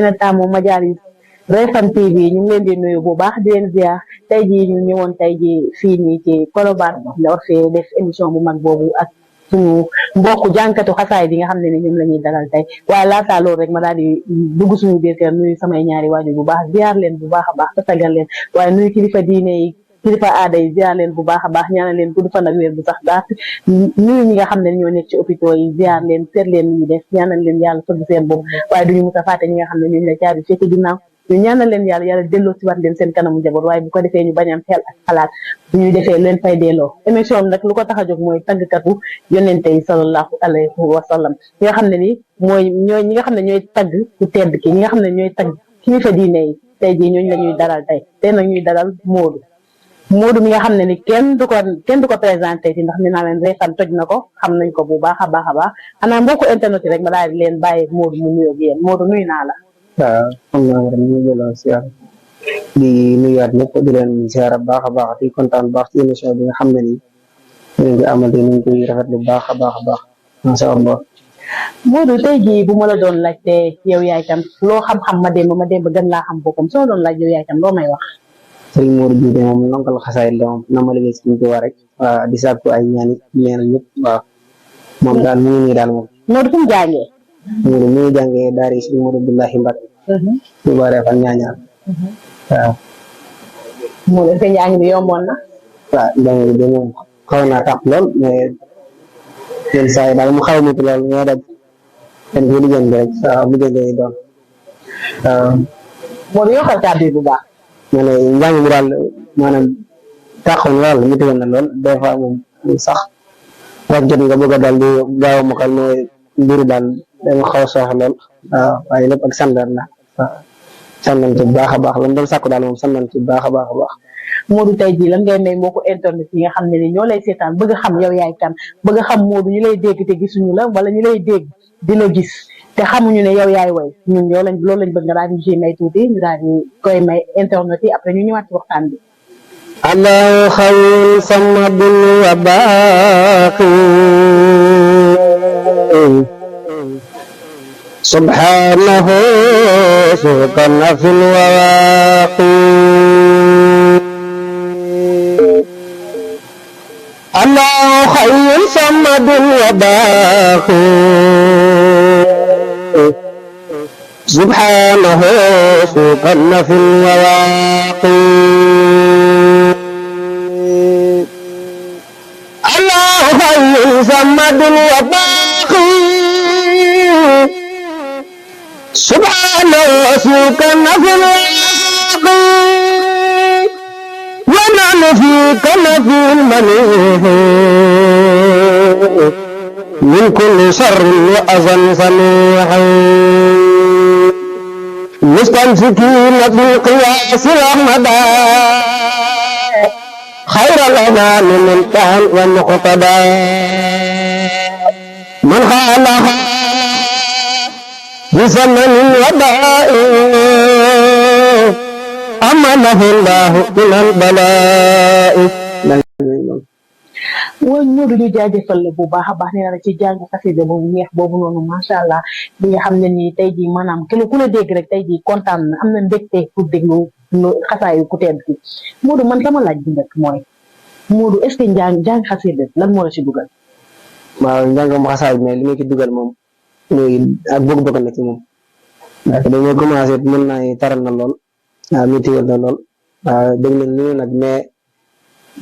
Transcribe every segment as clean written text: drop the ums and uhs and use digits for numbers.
yéen a taamu Majalis Refane TV ñu ngi leen di nuyu bu baax di leen ziar tey jii ñu ñëwoon tey jii fii nii ci Colobane la war fee def émission bu mag boobu ak suñu mbokku jànkatu xasaay bi nga xam ne ni ñoom la ñuy dalal tey waaye laataa loolu rek ma daal di dugg suñu biir kër nuyu samay ñaari waajur bu baax ziar leen bu baax a baax tasagal leen waaye nuyu kilifa diine yi kilifa aada yi ziar leen bu baax a baax ñaanal leen gudd fan ak wér bu sax daat nuyu ñi nga xam ne ñoo nekk ci hôpitaux yi ziar leen seet leen ñu def ñaanal leen yàlla fëgg seen boobu waaye duñu mos a fàtte ñi nga xam ne ñooñu la caabi fekk ginnaaw ñu ñaanal leen yàlla delloo si waat leen seen kanamu njaboot waaye bu ko defee ñu bañ am xel ak xalaat bu ñuy defee leen fay delloo émission bi nag lu ko tax a jóg mooy tàggkatu yonente yi sallallahu alayhi wa sallam ñi nga xam ne ni ñi nga xam ne ñooy tagg ku tedd ki ñi nga xam ne ñooy tagg kilifa diine yi tey jii ñooñu la ñuy dalal tey nag ñuy dalal Modou mi nga xam ne ni kenn du ko présenté ci ndax ni naa leen Refane toj na ko xam nañ ko bu baax a baax a baax xanaa mbokku internet yi rek ma daal di leen bàyyi Modou mu nuyoo ak yéen Modou nuyu naa la. waaw xam naa nga ñu jëloon siyaar di nuyuwaat ñëpp di leen siyaar baax a baax di kontaan baax ci émission bi nga xam ne nii ñu ngi amal di ñu koy rafetlu baax a baax a baax macha allah. Modou tey jii bu ma la doon laajte yow yaay tam loo xam-xam ma démb gën laa xam boppam soo doon laaj yow yaay tam loo may wax. sëriñ Modou Diouf moom nonkal xasaay la moom na ma liggéey si ñu ko war rek waaw di sàkku ay ñaani ñaanal ñëpp waaw moom daal mu ngi nii daal moom. Modou fu mu jàngee. Modou mi ngi jàngee daara si Modou Billahi Mbacke. ñu waree fan ñaañaar. waaw. Modou est-ce que njàng bi yomboon na. waaw njàng bi moom xaw naa tax lool mais yenn saa yi daal mu xaw a mutu lool ñoo daj kenn ku liggéey bi rek waaw mu jógee doon waaw. Modou yokkal kàddu yi bu baax. ma ne njàng mi daal maanaam taxawoon lool mu tegoon na lool des fois moom sax wax jot nga bëgg a daal di gaaw a mokkal mais mbiru daal dama xaw a sooxe lool waaw waaye lépp ak sandaar la waaw sant nañ ci bu baax a baax lan doon sàkku daal moom sant nañ ci bu baax a baax a baax. Modou tey jii lan ngay may mbokku internet yi nga xam ne ni ñoo lay seetaan bëgg a xam yow yaay kan bëgg a xam Modou ñu lay dégg te gisuñu la wala ñu lay dégg di la gis te xamuñu ne yow yaay woy ñun loolu lañ bëgg nga daal di ci may tuuti ñu daal di koy may internet yi après ñu ñëwaat ci waxtaan bi. Allahu xayrun samadun wa baaqi subhanahu sukan nafil wa waaqi Allahu xayrun samadun wa baaqi subhanahu sukan nafil wa waaqi Allahu xayrun samadun wa baaqi subhanahu sukan nafil wa waaqi wa nahnu fika nafil maniih min kulli sharrin wa azan saniih مستمسكين بالقياس الأحمد خير الأمان من كان والمقتدى من خالها بزمن الوباء أمنه الله من البلاء. woy Modou ñu jaajëfal la bu baax a baax nee na ci jàng xasida boobu neex boobu noonu macha allah bi nga xam ne nii tey jii maanaam ku la dégg rek tey jii kontaan na am na mbégte pour déglu xasaayu ku tedd ki Modou man sama laaj bi njëkk mooy Modou est-ce que jàng xasida lan moo la ci dugal. waaw njàngam xasaay mais li ma ci dugal moom mooy ak bëgg-bëgg na ci moom ndax dañoo commencé mën naa taral na lool waaw métti na lool waaw dégg nañ ñu nag mais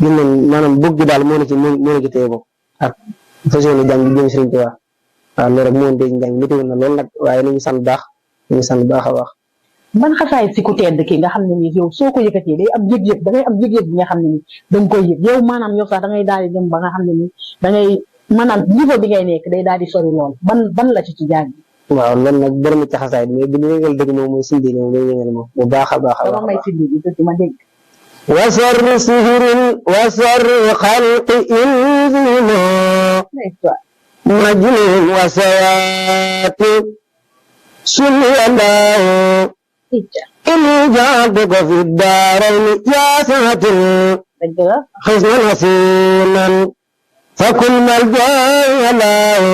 gis nañ maanaam bëgg daal moo na ci téye ko ak fas yéene jàng jëm Sëriñ Tuubaa waaw loolu rek moo na ci njàng métti na lool nag waaye nañu sant baax a baax. man xasaay si ku tedd ki nga xam ne nii yow soo ko yëkkatee day am yëg-yëg da ngay am yëg-yëg bi nga xam ne nii da nga koy yëg yow maanaam yow sax da ngay daal di dem ba nga xam ne nii da ngay maanaam niveau bi ngay nekk day daal di sori lool ban la ci jàng. waaw loolu nag borom ci xasaay mais bu ñu yëngal dëgg moom mooy sindi moom day yëngal moom bu baax a baax a baax. dama may sindi bi tuuti ma dégg. wasar sihirin wasar xalqi inzina majnun wasayaati sulyallahu in jaatuka fi daarayni yaa saatin xisnan hasinan fakun maljalahu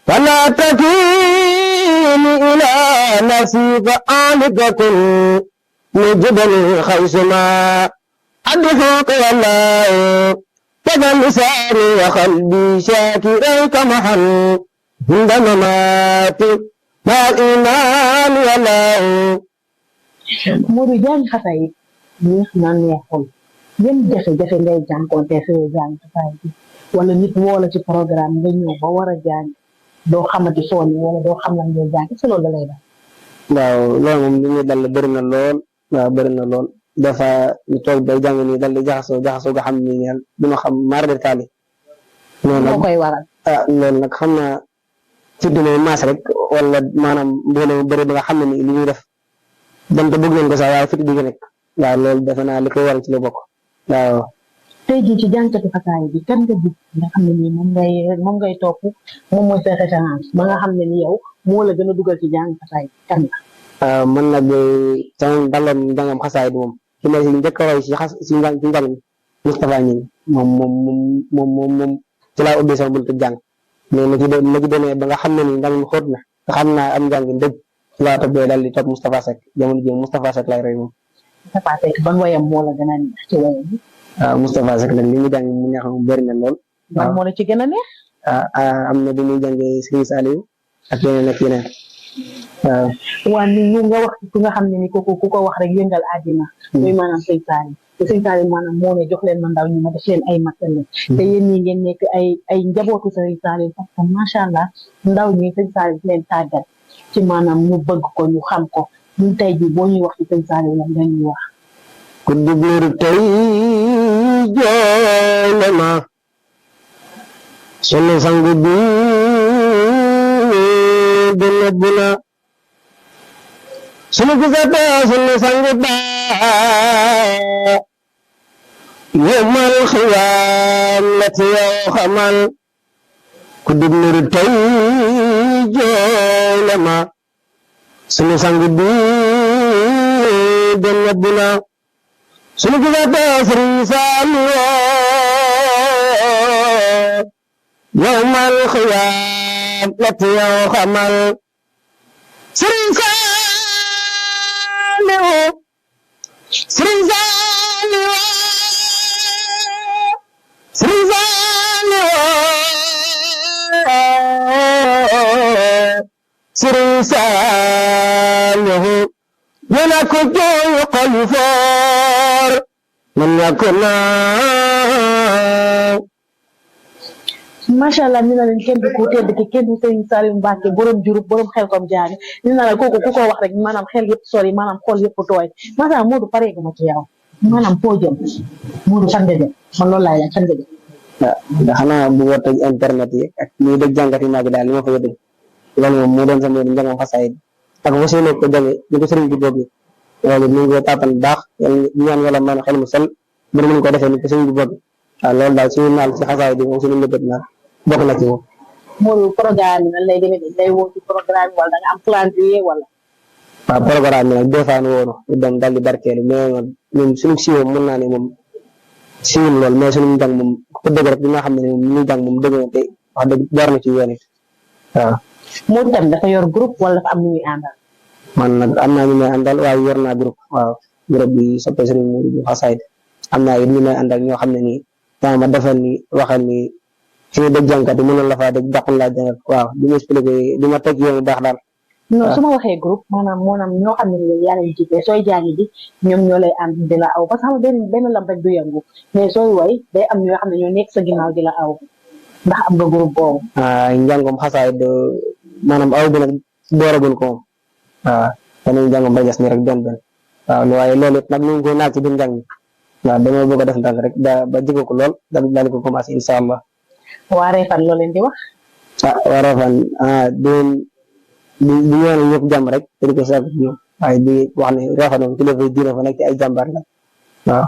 fala takun إلى نفسك آلك كن مجدني خيسما أدفوك والله تبا لساني وقلبي شاكريك محل عند مماتي مع الإيمان والله. Modou jàng xasaayid neex na neexul yan jafe-jafe ngay jànkoonte soo jàng xasaayid bi wala nit woo la ci programme nga ñëw ba war a jàng doo xamati soon wala doo xam lan ngay jàng est-ce que loolu da lay dal. waaw loolu moom li ñuy dal bëri na lool waaw bëri na lool dafa ñu toog day jàng nii dal di jaxasoo nga xam ni ñeel du ma xam maar de taali loolu moo nag koy waral. loolu nag xam naa ci dina maas rek wala maanaam mbooloo mu bëri ba nga xam ne ni li ñuy def dem te bëgg nañ ko sax waaye fi di nekk waaw loolu defe naa li koy waral ci la bokk waaw. tey jii ci jàngkatu xasaayid bi kan nga gis nga xam ne nii moom ngay topp moom mooy sa référence ba nga xam ne ni yow moo la gën a dugal ci jàng xasaayid kan la. man nag sama daloon njàngam xasaayid moom ki ma si njëkk a roy si njàng Moustapha Ñing moom ci laa ubbi sama buntu jàng mais na ci demee ba nga xam ne ni njàng mi xóot na nga xam naa am njàng dëgg ci laa toppee daal di topp Moustapha Seck jamono ji Moustapha Seck laay roy moom. Moustapha Seck ban wayam moo la gën a neex ci wayam bi. waaw Moustapha Seck nag li mu jàng mu neex moom bëri na lool. waaw moo la ci gën a neex. am na bi muy jàngee Serigne Saliou ak yeneen ak yeneen waaw. waa ni ñu nga wax ku nga xam ne ni ku ko wax rek yëngal àddina. muy maanaam sëñ Saliou te sëñ Saliou maanaam moo ne jox leen ma ndaw ñi ma def leen ay matal te yéen ñi ngeen nekk ay njabootu sëñ Saliou parce que macha allah ndaw ñi sëñ Saliou leen tàggat ci maanaam ñu bëgg ko ñu xam ko ñun tey jii boo ñuy wax ci sëñ Saliou lan nga ñuy wax. ku duglu tey jooy ma sunu sang bi du nëbbu na sunu gisatee sunu sang ba yawmal xiyaamati yow xamal ku duglu tey jooy ma sunu sang bi du nëbbu na sunu gisatee Sëriñ Saaliw yawmal xiyaamati yow xamal Sëriñ Saaliw Sëriñ Saaliw Sëriñ Saaliw Sëriñ Saaliw yéena ko jooy xolu foor man ñàkk naa. macha allah ñu ne leen kenn du ko tedd ki kenn du Sëriñ Saliou Mbacke borom jurub borom xel kom jaani ñu ne la kooku ku ko wax rek maanaam xel yëpp sori maanaam xol yëpp tooy macha allah Modou pare nga ma ci yow maanaam foo jëm Modou fan nga jëm man loolu laay laaj fan nga jëm. waaw xanaa bu woote internet yi ak ñuy dégg jàngat yi mag daal li ma fa dégg loolu moom moo doon sama njàngam xasaayid ak bu seen ko jànge ñu ko sëriñ bi boobu loolu ñu ngi koy taataan baax ñaan yàlla man xel mu sel mën mën ko defee ni ko sëriñ bi boobu waaw loolu daal suñu naal ci xasaayid bi moom suñu mbébét naal bokk na ci moom. Modou programme bi nan lay demee day woo ci programme wala da nga am calendrier wala. waaw programme bi nag des fois ñu woonu ñu dem daal di barkeelu mais ñun suñu siiwoo mën naa ne moom siiwul lool mais suñu njàng moom ku dëgg rek di nga xam ne moom ñu njàng moom dëgg na te wax dëgg jaar na ci yoon it waaw. Modou tam dafa yor groupe wala dafa am ñu muy àndal. man nag am naa ñu may àndal waaye yor naa groupe waaw groupe bi soppe sëriñ Modou xasaayid am naa it ñu may àndal ñoo xam ne nii dama ma defal ni waxal ni fi ñu dëgg jànkat yi mënoon la faa dëgg dàqul laa jàngat waaw di ma expliqué di ma teg yoon bu baax daal. non su ma waxee groupe maanaam ñoo xam ne yaa leen jiite sooy jàngi ji ñoom ñoo lay ànd di la aw parce que xam nga benn lam rek du yëngu mais sooy way day am ñoo xam ne ñoo nekk sa ginnaaw di la aw ndax am nga groupe boobu. njàngam xasaayid maanaam aw bi nag dooragul ko moom waaw dañuy njàngam ba jas ni rek benn waaw waaye loolu it nag ñu ngi koy naaj ci biir njàng mi waaw dañoo bëgg a def ndànk rek ba jege ko lool daal ko commencé incha allah. waa Refane loo leen di wax. waa Refane di ñëwal ñëpp jàmm rek te di ko sàkku ci ñoom waaye di wax ne Refane moom kilifa yi diine fa nekk ci ay jàmbaar la waaw.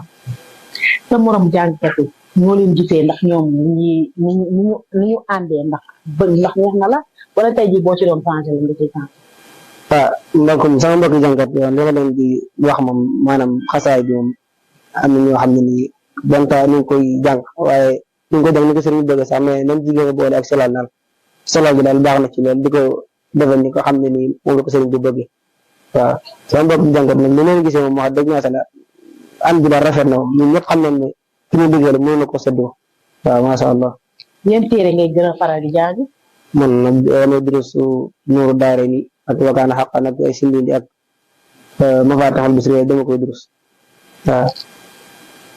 sa morom jàngkat yi ñoo leen gisee ndax ñoom ni ñu àndee ndax neex na la wala tey jii boo ci doon changé wu nga ciy changé. sama mbokk jàngkat yow li ma leen di wax moom maanaam xasaay bi moom am na ñoo xam ne nii donte ñu ngi koy jàng waaye ñu ngi koy jàng ni ko sëriñ bëgg sax mais nañ jigéen boole ak solal naal solal bi daal baax na ci loolu di defal ni ko xam ne nii moom la ko sëriñ bi bëgg waaw sama mbokk jàngat nag ni leen gisee moom wax dëgg ñaata la an bi daal rafet na ñun ñëpp xam nañ ne ki ñu digal mënu na ko séddoo waaw macha allah. yéen téere ngay gën a faral di jàng. man nag damay durusu Nuuru Daarayni ak Wakaana Haqqan ak ay Sindindi ak Mafaatihul Bichri dama koy durus waaw.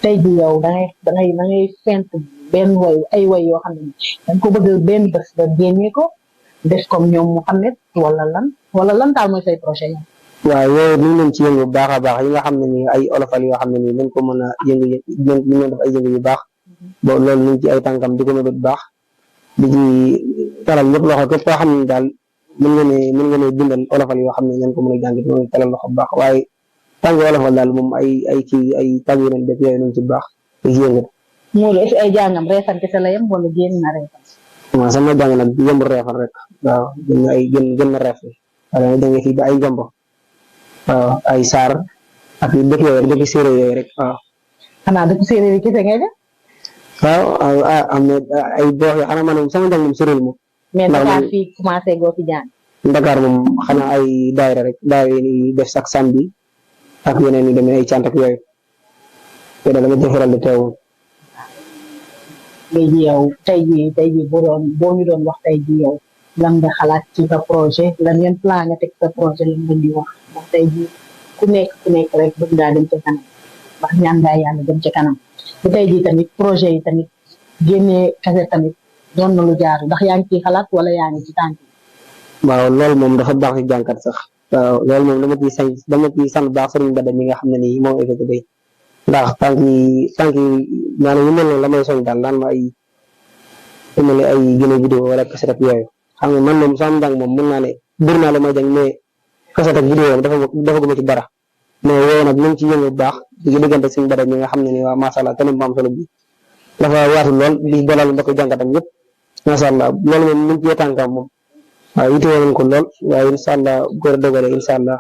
tey jii yow da ngay fent benn ay way yoo xam ne da nga ko bëgg benn bés ba génne ko def comme ñoom Mouhamed wala lan daal mooy say projet yi. waaw yooyu ñu ngi leen ci yëngu bu baax a baax yi nga xam ne nii ay olofal yoo xam ne nii dañ ko mën a yëngu ñu def ay yëngu yu baax bo loolu ñu ngi ci ay tànkam di ko mën a baax di ci talal ñëpp loxo képp koo xam ne daal mën nga ne bindal olofal yoo xam ne dañ ko mën a jàng di ko talal loxo bu baax waaye tàng olofal daal moom ay tàng yeneen def yooyu nañ ci baax di ci yëngu. Modou est-ce que ay jàngam reefan kese la yem wala génn na reefan. waaw sama jàng nag yëmbul reefan rek waaw gën na reef waaye da nga fi ba ay njombo waaw ay saar ak dëkk yooyu dëkk séeréer yooyu rek waaw. xanaa dëkk séeréer yi kese ngay def. waaw am na ay boox yoo xam ne man sama njàng moom soriwul moom. mais Dakar fii commencé goo fi jàng. Dakar moom xanaa ay daayira rek daayira yi def sax samedi ak yeneen yi demee ay cant ak yooyu te dama jëfaral di teewul. léegi yow tey jii boo ñu doon wax tey jii yow lan nga xalaat ci sa projet lan ngeen plan nga teg sa projet lan nga di wax ndax tey jii ku nekk rek bëgg ngaa dem ca kanam ndax ñaan ngaa yàlla dem ca kanam te tey jii tamit projet yi tamit génnee kase tamit doon na lu jaar ndax yaa ngi ciy xalaat wala yaa ngi ci tànk. waaw loolu moom dafa baax ci jànkat sax waaw loolu moom dama ciy sant baax sëriñ Bada mi nga xam ne nii moom effecté ndax tànk yi maanaam yu mel noonu la may soñ daal naan ma ay gën a vidéo wala kaset ak yooyu xam nga man moom sama njàng moom mën naa ne bëri naa la may jàng mais kaset ak vidéo dafa guma ci dara mais yooyu nag ñu ngi ci yëngu bu baax di diggante sëriñ Bada mi nga xam ne nii waa macha allah keneen bu am solo bi dafa yaatu lool di dalal mbokk jànkatam yëpp macha allah loolu moom ñu ngi ci tànkam moom waaw yitewoo nañ ko lool waaye incha allah bu ko dogalee incha allah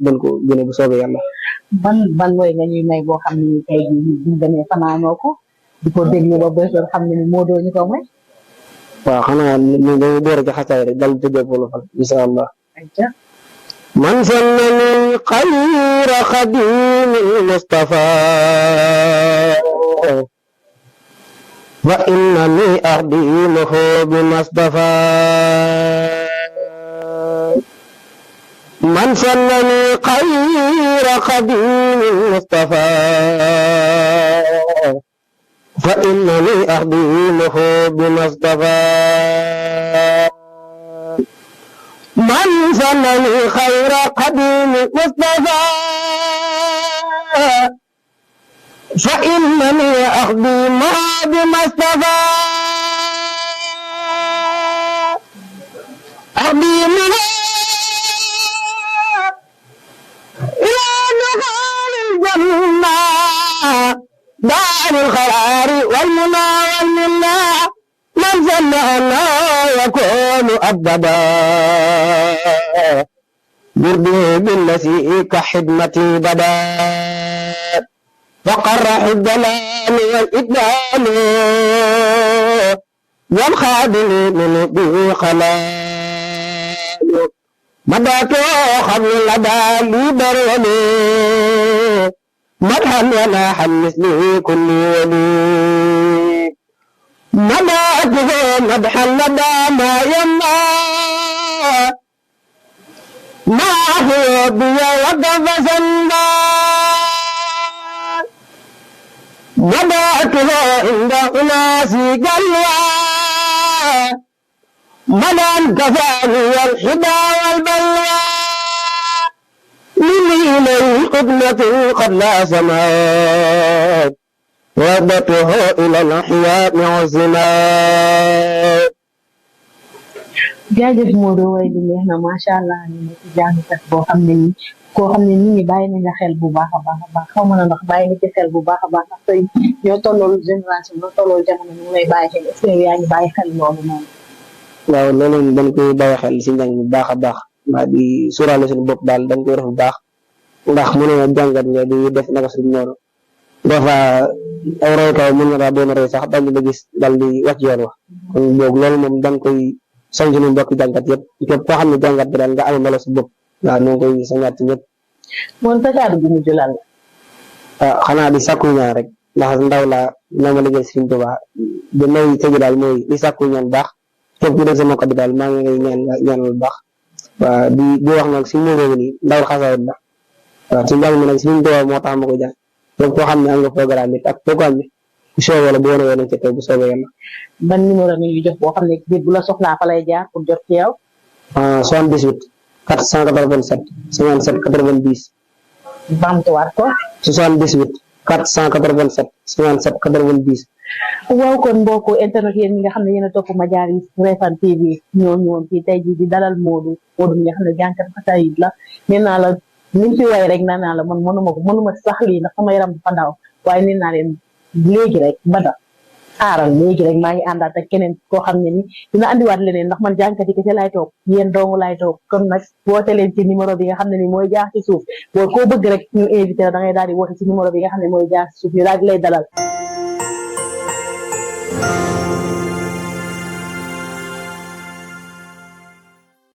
nañ ko gën a bu soobee yàlla. ban mooy nga ñuy may boo xam ne tey jii buñ demee fanaanoo ko di ko déglu ba bés xam ne ni moo doon ñu ko may. waaw xanaa ñu dañuy door a jaxasaay rek dal tëjee wolofal incha allah. man sannani xayra xadimil Mustafa wa innani axdimuhu bi Mustafa man sannani xayra xadimil Mustafa fa innani axdimuhu bi Mustafa man sannani xayra xadimil Mustafa fa innani axdimuhu bi Mustafa axdimuhu الجنة دار القرار والمنى والمنى من ظن أنه يكون أبدا برده بالذي كحدمتي بدا فقرح الدلال والإدلال والخادم من به خلال مداته خبر لدى لي بروني مدحا وناحا مثله كل ولي مداته مدحا لدى ما يما ما هو بي وقف سندا مداته عند أناس قلوا مدى كفاني الحدى والبلوى من إليه خدمة قد لا سمات رغبته إلى الأحياء والزمان. jaajëf Modou way bi neex na macha allah ñu ne ci jàngkat boo xam ne nii koo xam ne nit ñi bàyyi nañ la xel bu baax a baax a baax xaw ma na ndax bàyyi nga ci xel bu baax a baax ndax tey ñoo tollool génération ñoo tollool jamono ñu ngi lay bàyyi xel est-ce que yaa ngi bàyyi xel loolu noonu. waaw loolu dañ koy bàyyi xel si njàng bu baax a baax maa di sóoraale suñu bopp daal dañ koy def bu baax ndax mu ne jàngat nga di def naka suñu noonu des fois ay roykaay mën na daa doon roy sax dañ la gis dal di wàcc yoon wax kon boog loolu moom dañ koy soñ suñu mbokki jàngat yëpp képp koo xam ne jàngat bi daal nga am melo sa bopp waaw ñoo ngi koy soññaat ci ñëpp. moom sa kàddu gi mujj lan la. xanaa di sàkku ñaan rek ndax ndaw laa ñoo ma liggéey Sëriñ Tuubaa di may tëj daal mooy di sàkku ñaan baax képp ku def sama kàddu daal maa ngi ngay ñaan lu baax waaw di wax nag suñu réew nii ndawal xasaayit la waaw ci njàng mi nag Sëriñ Tuubaa moo tax ma ko jàng képp koo xam ne am nga programme it ak programme bi bu soobee wala bu wane woon ci tey bu soobee yàlla. ban numéro nga ñuy jox boo xam ne biir bu la soxlaa fa lay jaar pour jot ci yow. 78 487 57 90. bamtuwaat ko. 78 487 57 90. waaw kon mbokku internet yéen ñi nga xam ne yéen a topp Majaalis Refane TV ñoo ñëwoon fii tey jii di dalal Modou mi nga xam ne jànkat xasaayid la nee naa la ni mu fi way rek nee naa la man mënuma sax lii ndax sama yaram dafa ndaw waaye nee naa leen léegi rek bada aaral léegi rek maa ngi àndaat ak keneen koo xam ne ni dina andiwaat leneen ndax man jànkat yi kese laay toog yéen dong laay toog kon nag woote leen ci numéro bi nga xam ne ni mooy jaar ci suuf boo koo bëgg rek ñu invité la da ngay daal di woote ci numéro bi nga xam ne mooy jaar ci suuf ñu daal di lay dalal